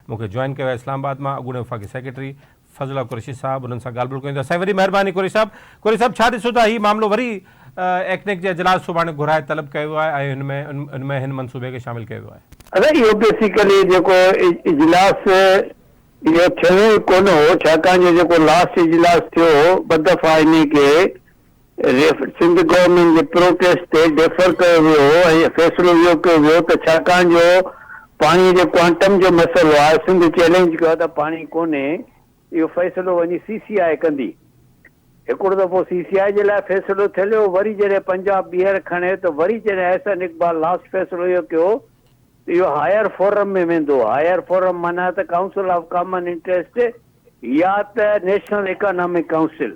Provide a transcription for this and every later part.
مون کي جوائن ڪيو آهي اسلام آباد مان اڳوڻي وفاقي سيڪريٽري فضل الله قريشي صاحب انهن سان ڳالهه ٻولهه ڪيون ٿا. سائين وڏي مهرباني قريشي صاحب. قريشي صاحب ڇا ڏسو ٿا هي معاملو وري ايڪنڪ جي اجلاس سڀاڻي گهرائي طلب ڪيو ويو آهي ۽ هن ۾ ان ۾ هن منصوبي کي شامل ڪيو ويو آهي. ادا اهو بيسيڪلي جيڪو اجلاس اهو ٿيڻو ئي ڪونه هو ڇاڪاڻ جو جيڪو لاسٽ اجلاس ٿيو هو ٻه دفعا انهي کي سنڌ گورنمينٽ جي پروٽيسٽ تي ڊيفر ڪيو ويو هو ۽ فيصلو اهو ڪيو ويو ته ڇاڪاڻ جو پاڻي جي ڪوانٽم جو مسئلو آهي سنڌ چئلينج ڪيو آهي ته پاڻي ڪونهي اهو فيصلو وڃي سي سي آء ڪندي. هڪڙو دفعو سي سي آء جي لاء فيصلو ٿيل هو وري جڏهن پنجاب ٻيهر کڻي ته وري جڏهن احسن اقبال لاسٽ فيصلو اهو ڪيو ته اهو هائر فورم ۾ ويندو هائر فورم معنيٰ ته ڪائونسل آف ڪامن انٽريسٽ يا ته نيشنل اڪانامڪ ڪائونسل.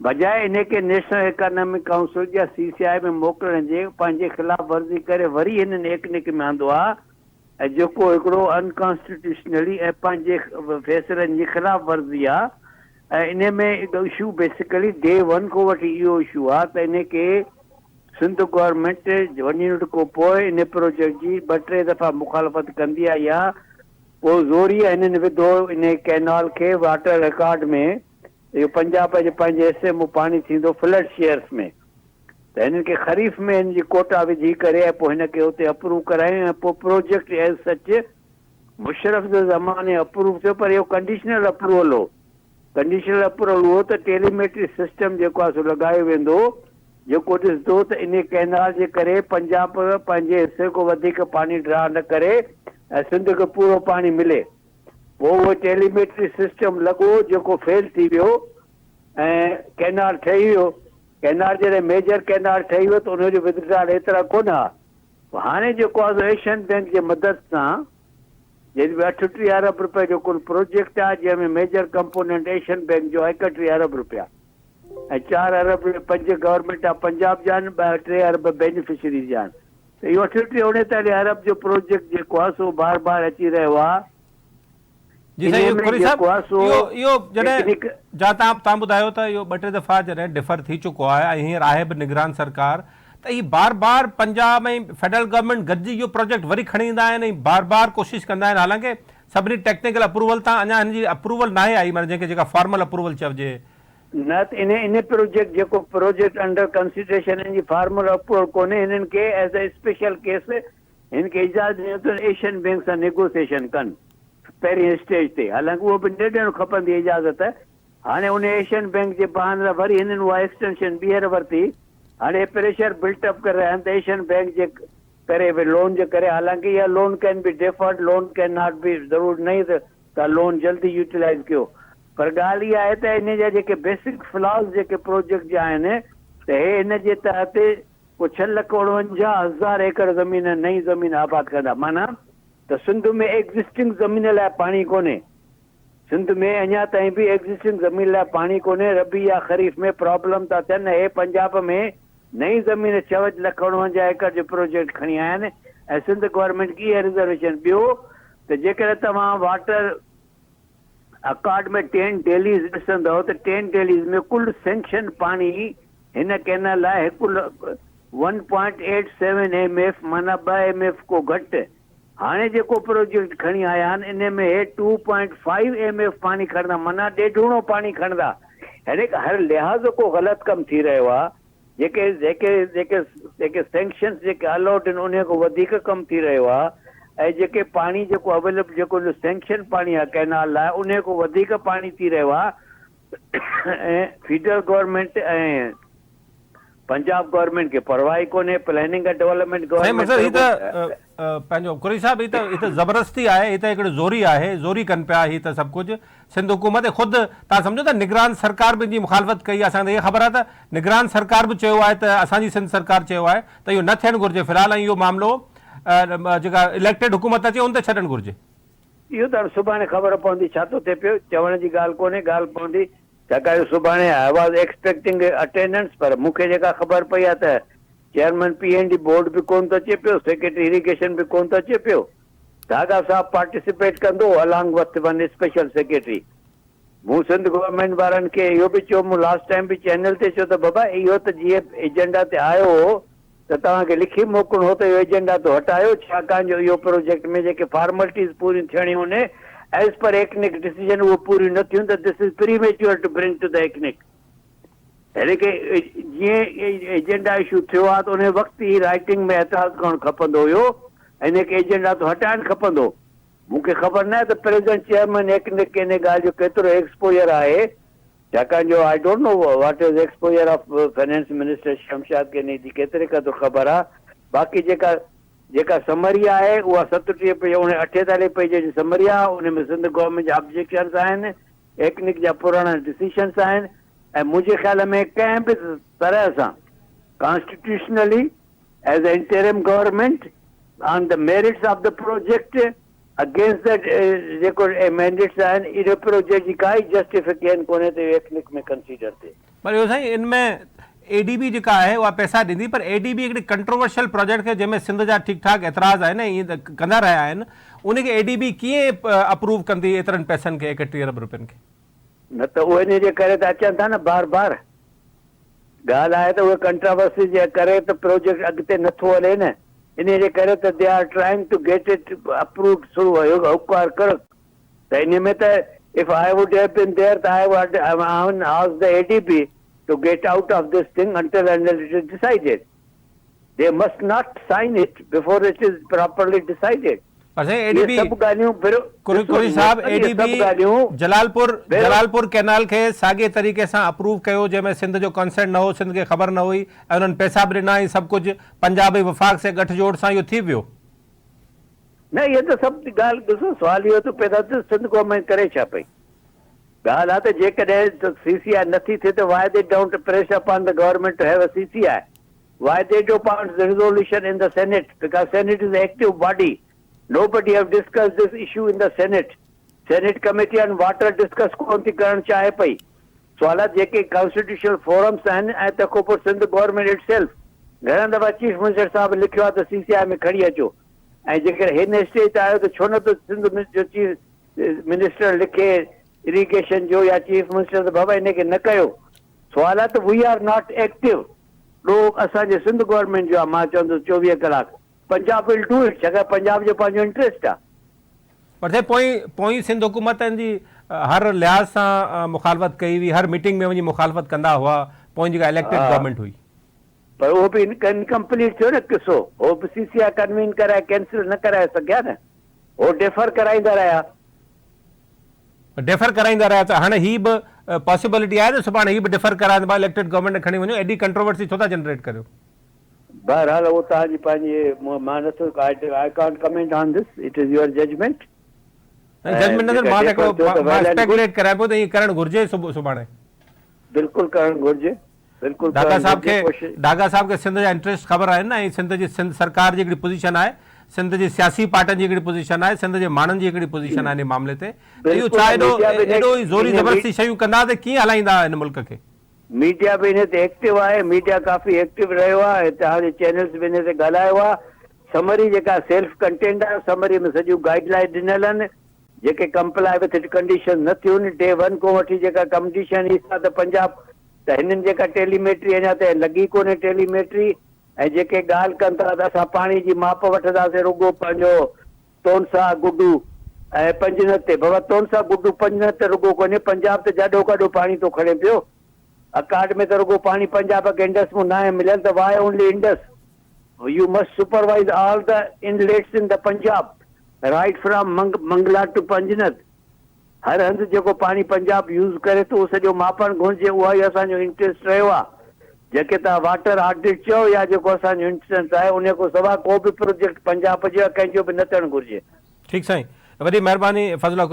بجاء انهي کي نيشنل اڪانامڪ ڪائونسل يا سي سي آء ۾ موڪلڻ جي پنهنجي خلاف ورزي ڪري وري هنن ايڪنڪ ۾ آندو آ ۽ جيڪو هڪڙو ان ڪانسٽيٽيوشنلي ۽ پنهنجي فيصلن جي خلاف ورزي آ ۽ انهي ۾ اشو بيسيڪلي ڊي ون کان وٺي اهو اشو آ ته انهي کي سنڌ گورنمينٽ وڃڻ کان پوء انهي پروجيڪٽ جي ٻه ٽي دفعا مخالفت ڪندي آئي آ پوء زوريء هنن وڌو انهي ڪئنال کي واٽر رڪارڊ ۾ اهو پنجاب جي پنهنجي حصي مون پاڻي ٿيندو فلڊ شيئرس ۾ ته هنن کي خريف ۾ هن جي ڪوٽا وجهي ڪري ۽ پوء هن کي اتي اپروو ڪرايون ۽ پوء پروجيڪٽ ايز سچ مشرف جي زماني اپروو ٿيو پر اهو ڪنڊيشنل اپروول هو ڪنڊيشنل اپروول اهو ته ٽيليميٽري سسٽم جيڪو آهي سو لڳايو ويندو جيڪو ڏسندو ته انهي ڪئنال جي ڪري پنجاب پنهنجي حصي کان وڌيڪ پاڻي ڊرا نه ڪري ۽ سنڌ کي پورو پاڻي ملي. پوء اهو ٽيليميٽري سسٽم لڳو جيڪو فيل ٿي ويو ۽ ڪئنال ٺهي ويو. ڪئنال جڏهن ميجر ڪئنال ٺهي ويو ته ان جو ودڊرال ايترا ڪونه ها. پوء هاڻي جيڪو آهي سو ايشين بئنڪ جي مدد سان جنهن ۾ 38 ارب رپئي جو ڪل پروجيڪٽ آهي جنهن ۾ ميجر ڪمپوننٽ ايشين بئنڪ جو 31 ارب رپيا ۽ چار ارب پنج گورنمينٽ آف پنجاب جا آهن ٻه ٽي ارب بينيفشريز جا آهن. ته اهو 38 39 ارب جو پروجيڪٽ جيڪو آهي سو بار بار اچي رهيو آهي. جي سائين اهو قريشي صاحب اهو اهو جڏهن جا تان تان ٻڌايو ته اهو ٻه ٽي دفعا جڏهن ڊفر ٿي چڪو آهي ۽ هينئر آهي به نگران سرڪار ته هي بار بار پنجاب ۽ فيڊرل گورنمينٽ گڏجي اهو پروجيڪٽ وري کڻي ايندا آهن ۽ بار بار ڪوشش ڪندا آهن حالانڪه سڀني ٽيڪنيڪل اپروول تان اڃا هن جي اپروول ناهي آئي معنيٰ جنهن کي جيڪا فارمل اپروول چئجي نه ته انهي انهي پروجيڪٽ جيڪو پروجيڪٽ انڊر ڪنسيڊريشن ان جي فارمل اپروول ڪونهي هنن کي ايز اي اسپيشل ڪيس هن کي اجازت ڏني ته ايشين بينڪ سان نيگوسيشن ڪن پهرين اسٽيج تي حالانڪه اهو به نه ڏيڻ کپندي اجازت هاڻي انهي ايشين بينڪ جي بهاني سان وري هنن اها ايڪسٽينشن ٻيهر ورتي هاڻي هي پريشر بلٽ اپ ڪري رهيا آهن ته ايشين بينڪ جي ڪري به لون جي ڪري حالانڪه اها loan can be deferred loan can not be ضرور نهي ته توهان لون جلدي يوٽيلائيز ڪيو پر ڳالهه اها آهي ته انهي جا جيڪي بيسڪ فلاز جيڪي پروجيڪٽ جا آهن ته هي هن جي تحت ڪو ڇهه لک 49 هزار ايڪڙ زمين نئين زمين آباد ڪندا معنيٰ ته سنڌ ۾ ايگزسٽنگ زمين لاء پاڻي ڪونهي سنڌ ۾ اڃا تائين به ايگزسٽنگ زمين لاء پاڻي ڪونهي ربيع يا خريف ۾ پرابلم ٿا ٿين هي پنجاب ۾ نئين زمين ڇهه لک 49 ايڪڙ جو پروجيڪٽ کڻي آيا آهن ۽ سنڌ گورنمينٽ کي اها رزرويشن ٻيو ته جيڪڏهن توهان واٽر اڪارڊ ۾ ٽين ڊيليز ڏسندؤ ته ٽين ڊيليز ۾ ڪل سينڪشن پاڻي هن ڪئنال لاء هڪ one point eight seven M F معنيٰ ٻه ايم ايف ڪو گهٽ هاڻي جيڪو پروجيڪٽ کڻي آيا آهن انهي ۾ هي two point five M F پاڻي کڻندا معنيٰ ڏيڍوڻو پاڻي کڻندا يعني هر لحاظ ڪو غلط ڪم ٿي رهيو آهي جيڪي جيڪي جيڪي جيڪي سينڪشنز جيڪي الاٽ آهن انهي کان وڌيڪ ڪم ٿي رهيو آهي ۽ جيڪي پاڻي جيڪو اويليبل جيڪو سينڪشن پاڻي آهي ڪئنال لاء انهي کان وڌيڪ پاڻي ٿي رهيو آهي ۽ فيڊرل گورنمينٽ ۽ پنجاب گورنمينٽ کي پرواهه ئي ڪونهي پلاننگ ۽ ڊولپمينٽ سائين گورنمينٽ مقصد هي ته پنهنجو قريشي صاحب هي ته هي ته زبردستي آهي هي ته هڪڙي زوري آهي زوري ڪن پيا هي ته سڀ ڪجهه سنڌ حڪومت ۽ خود توهان سمجهو ته نگران سرڪار به ان جي مخالفت ڪئي آهي اسان کي ته اها خبر آهي ته نگران سرڪار به چيو آهي ته اسان جي سنڌ سرڪار چيو آهي ته اهو نه ٿيڻ گهرجي في الحال ۽ اهو معاملو جيڪا اليڪٽيڊ حڪومت اچي ان تي ڇڏڻ گهرجي. اهو ته هاڻ سڀاڻي خبر پوندي ڇا ٿو ٿئي پيو چوڻ جي ڳالهه ڪونهي ڳالهه پوندي ڇاڪاڻ جو سڀاڻي I was expecting attendance پر مون کي جيڪا خبر پئي آهي ته chairman P and D board به ڪونه ٿو اچي پيو، سيڪريٽري اريگيشن به ڪونه ٿو اچي پيو، ڍاڳا صاحب پارٽيسپيٽ ڪندو along with one special secretary. مون سنڌ گورنمينٽ وارن کي اهو به چيو، مون لاسٽ ٽائيم به چينل تي چيو ته بابا اهو ته جيئن ايجنڊا تي آيو هو ته توهان کي لکي موڪلڻو هو ته اهو ايجنڊا تو هٽايو ڇاڪاڻ جو اهو پروجيڪٽ ۾ جيڪي فارملٽيز پوريون ٿيڻيون هن ايز پر ايڪنڪ ڊسيزن اهو پوريون نه ٿيون ته this is premature to bring to the ECNEC يعني ڪي جيئن ايجنڊا اشو ٿيو آهي ته ان وقت ئي رائٽنگ ۾ اعتراض ڪرڻ کپندو هيو ۽ ان کي ايجنڊا تو هٽائڻ کپندو مون کي خبر ناهي ته پريزنٽ چيئرمين ايڪنڪ کي ان ڳالهه جو ڪيترو ايڪسپوزر آهي ڇاڪاڻ جو I don't know what is exposure of finance minister Shamshad کي انهي جي ڪيتري قدر خبر آهي باقي جيڪا جيڪا سمري آهي اها 37 پيج اڻ 48 پيج جي سمري آهي ان ۾ سنڌ گورنمينٽ جا آبجيڪشنس آهن ايڪنڪ جا پراڻا ڊسيشنس آهن ۽ منهنجي خيال ۾ ڪنهن به طرح سان constitutionally as a interim government on the merits of the project against the جيڪو مينڊيٽس آهن اهو پروجيڪٽ جي ڪائي جسٽيفڪين ڪونهي ته اهو ايڪنڪ ۾ ڪنسيڊر ٿئي. پر اهو سائين ان ۾ اي ڊي بي جيڪا آهي اها پئسا ڏيندي پر اي ڊي بي هڪڙي ڪنٽروورشل پروجيڪٽ کي جنهن ۾ سنڌ جا ٺيڪ ٺاڪ اعتراض آهن ۽ ائين ڪندا رهيا آهن ان کي اي ڊي بي ڪيئن اپروو ڪندي ايترن پئسن کي 31 ارب روپين کي. نه ته اهي انهي جي ڪري ته اچن ٿا نه بار بار. ڳالهه آهي ته اهي ڪنٽراورسي جي ڪري ته پروجيڪٽ اڳتي نه ٿو هلي نه انهي جي ڪري ته they are trying to get it approved through hook or crook ته انهي ۾ ته if I would have been there ته I would have asked the A D B to get out of this thing until and it is decided. They must not sign it before it is properly decided. پر سائين اي D اهي بي سڀ ڳالهيون ڦر ڏسو قريشي صاحب اهي اي D سڀ بي ڳالهيون جلالپور ڦر جلالپور ڪئنال کي ساڳئي طريقي سان اپروو ڪيو جنهن ۾ سنڌ جو ڪنسينٽ نه هو سنڌ کي خبر نه هئي ۽ انهن پئسا به ڏنا ۽ سڀ ڪجهه پنجاب ۽ وفاق سي ڳٺ جوڙ سان اهو ٿي ويو. نه اهي ته سڀ ڳالهه ڏسو سوال اهو ٿو پيدا ٿئي سنڌ گورنمينٽ ڪري ڇا پئي ڳالهه آ ته جيڪڏهن سي سي آء نٿي ٿئي ته why they don't press upon the government to have a C C I Why they do pass the resolution in the senate because senate is active body nobody have discuss this issue in the senate senate committee on water discuss ڪون ٿي ڪرڻ چاهي پئي سوالات جيڪي constitutional forums آهن ۽ تنهن کان پوء سنڌ گورنمينٽ it self گهڻا دفعا چيف منسٽر صاحب لکيو آهي ته سي سي آء ۾ کڻي اچو ۽ جيڪڏهن هن اسٽيج تي آيو ته ڇو نه ٿو سنڌ جو چيف منسٽر لکي اريگيشن جو يا چيف منسٽر ته بابا ان کي نه ڪيو سوال آهي ته وي آر not active ڏوهه اسان جي سنڌ گورنمينٽ جو آهي مان چوندس 24 ڪلاڪ پنجاب will do it ڇاڪاڻ پنجاب جو پنهنجو انٽريسٽ آهي. پر سائين پوئين پوئين سنڌ حڪومت ان جي هر لحاظ سان مخالفت ڪئي هئي هر ميٽنگ ۾ وڃي مخالفت ڪندا هئا پوئين جيڪا اليڪٽيڊ گورنمينٽ هئي. پر اهو به انڪمپليٽ ٿيو نه قصو هو به سي سي آء ڪنوين ڪرائي ڪينسل نه ڪرائي سگهيا نه هو ڊيفر ڪرائيندا رهيا. ڊيفر ڪرائيندا رهيا ته هاڻي هي به پاسيبلٽي آهي ته سڀاڻي هي به ڊيفر ڪرائين ته اليڪٽيڊ گورنمينٽ کي کڻي وڃو ايڏي ڪنٽروورسي ڇو ٿا جنريٽ ڪريو. بهرحال اهو توهان جي پنهنجي مان نٿو I can't comment on this it is your judgement. نه ججمينٽ نه مان ته هڪڙو مان اسپيڪوليٽ ڪريان پيو ته ائين ڪرڻ گهرجي سڀاڻي. بلڪل ڪرڻ گهرجي. بلڪل ڍاگا صاحب کي ڍاگا صاحب کي سنڌ جا انٽريسٽ خبر آهن ۽ سنڌ جي سنڌ سرڪار جي هڪڙي پوزيشن آهي سنڌ جي سياسي پارٽين جي هڪڙي پوزيشن آهي سنڌ جي ماڻهن جي هڪڙي پوزيشن آهي ان معاملي تي ته اهو ڇا ايڏو ايڏو ئي زوري زبردستي شيون ڪندا ته ڪيئن هلائيندا هن ملڪ کي. ميڊيا به انهي تي ايڪٽو آهي ميڊيا ڪافي ايڪٽو رهيو آهي ۽ توهان جي چينلز به انهي تي ڳالهايو آهي سمري جيڪا سيلف ڪنٽينڊ آهي سمري ۾ سڄيون گائيڊ لائين ڏنل آهن جيڪي ڪمپلائي وٿ it conditions نه ٿيون ڊي ون کان وٺي جيڪا ڪمڊيشن هئي سا ته پنجاب ته هنن جيڪا ٽيلي ميٽري اڃا تائين لڳي ڪونهي ٽيلي ميٽري ۽ جيڪي ڳالهه ڪن ٿا ته اسان پاڻي جي ماپ وٺنداسين رڳو پنهنجو تونسا گڊو ۽ پنجند تي بابا تونسا گڊو پنجند تي رڳو ڪونهي پنجاب ته جاڏو ڪاڏو پاڻي ٿو کڻي پيو اڪارڊ ۾ ته رڳو پاڻي پنجاب کي انڊس مون ناهي مليل ته why only Indus you must supervise all the inlets in the Punjab right from Mangla to Panjnad هر هنڌ جيڪو پاڻي پنجاب يوز ڪري ٿو اهو سڄو ماپڻ گهرجي اها ئي اسان جو انٽريسٽ رهيو آهي جيڪي توهان واٽر آڊٽ چئو يا جيڪو اسان جو انٽريسٽ آهي انهي کان سوا ڪو به پروجيڪٽ پنجاب جو يا ڪنهن جو به نه ٿيڻ گهرجي. ٺيڪ سائين وڏي مهرباني فضل.